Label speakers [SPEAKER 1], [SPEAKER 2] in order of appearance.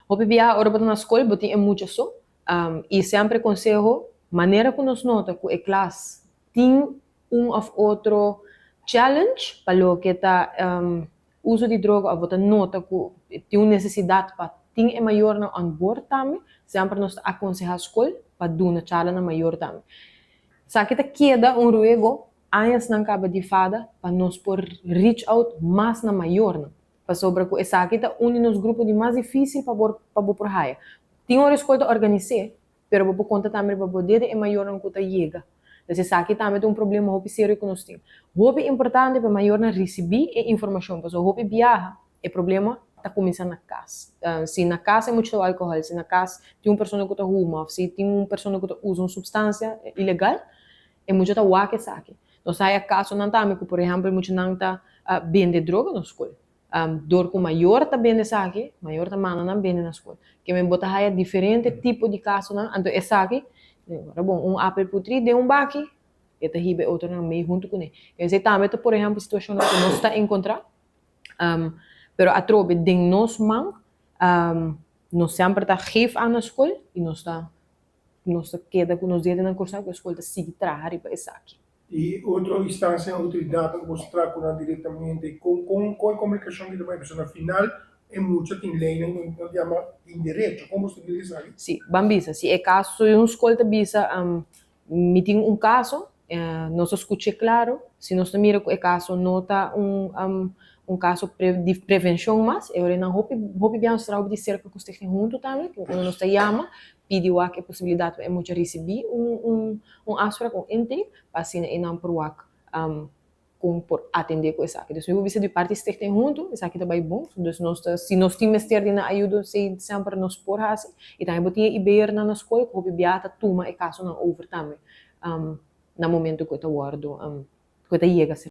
[SPEAKER 1] Hopi biaha ora bo ta na skol, bo tin e mucha so. I semper konseho, manera ku nos nota ku e klas tin un òf otro challenge pa loke ta uso di droga òf bo ta nota ku tin un nesesidat pa tin e mayornan on board tambe, semper nos ta akonsehá skol pa duna charla na mayor tambe. Esaki ta keda un ruego añasnan kaba di fada pa nos por reach out mas na mayornan, pasobra ku esaki ta un di nos grupo di mas difísil pa bo por haya. Tin ora e skol ta organis'é, pero bo por konta tambe riba bo dede e mayornan ku ta yega. Dus esaki tambe ta un problema hopi serio ku nos tin. Hopi importante pa e mayornan risibí e informashon, pasobra hopi biaha e problema ta kuminsá na kas. Si na kas e mucha alkohòl, si na kas tin un persona ku ta huma òf si tin un persona ku ta usa un supstansia ilegal, e mucha ta wak esaki. Nos haya kasonan tambe ku, por ehèmpel, muchanan ta bende droga na skol. Dor ku mayor ta bende esaki, mayor ta manda nan bende na skol. Ke men bo ta haya diferente tipo di kasonan, anto esaki, ora bon, un apel putrí den un baki, e ta hiba e otronan mei huntu kuné. Esei tambe ta, por ehèmpel, situashonnan ku nos ta enkontrá, pero atrobe den nos man, nos semper ta geef aan na skol i nos ta keda ku nos dedenan krusá ku e skol ta sigui traha riba esaki.
[SPEAKER 2] I otro instansia, outoridatnan ku bo traha ku nan direktamente, kon e komunikashon ki ta bai? Pasobra na final e mucha tin leinan ku nan ta yama tin derecho. Kon bo ta dil esaki?
[SPEAKER 1] Si, ban bisa, si e kaso un skol ta bisa mi tin un kaso, nos ta skuch'é klaro, si nos ta mira ku e kaso no ta un kaso di prevenshon mas, e ora nan hopi hopi biaha nos ta traha hopi di serka ku Stichting Huntu tambe, ku nos ta yama pidi wak e posibilidat pa e mucha risibí un afsprak, un intake, pa asina e nan por wak kon por atendé ku esaki. Dus mi por bisa di parti Stichting Huntu esaki ta bai bon, dus nos ta si nos tin mester di nan ayudo esei semper nos por hasi i tambe bo tin e IB'ernan na skol ku hopi biaha ta tuma e kasonan over tambe na momento ku e ta wòrdu ku e ta yega.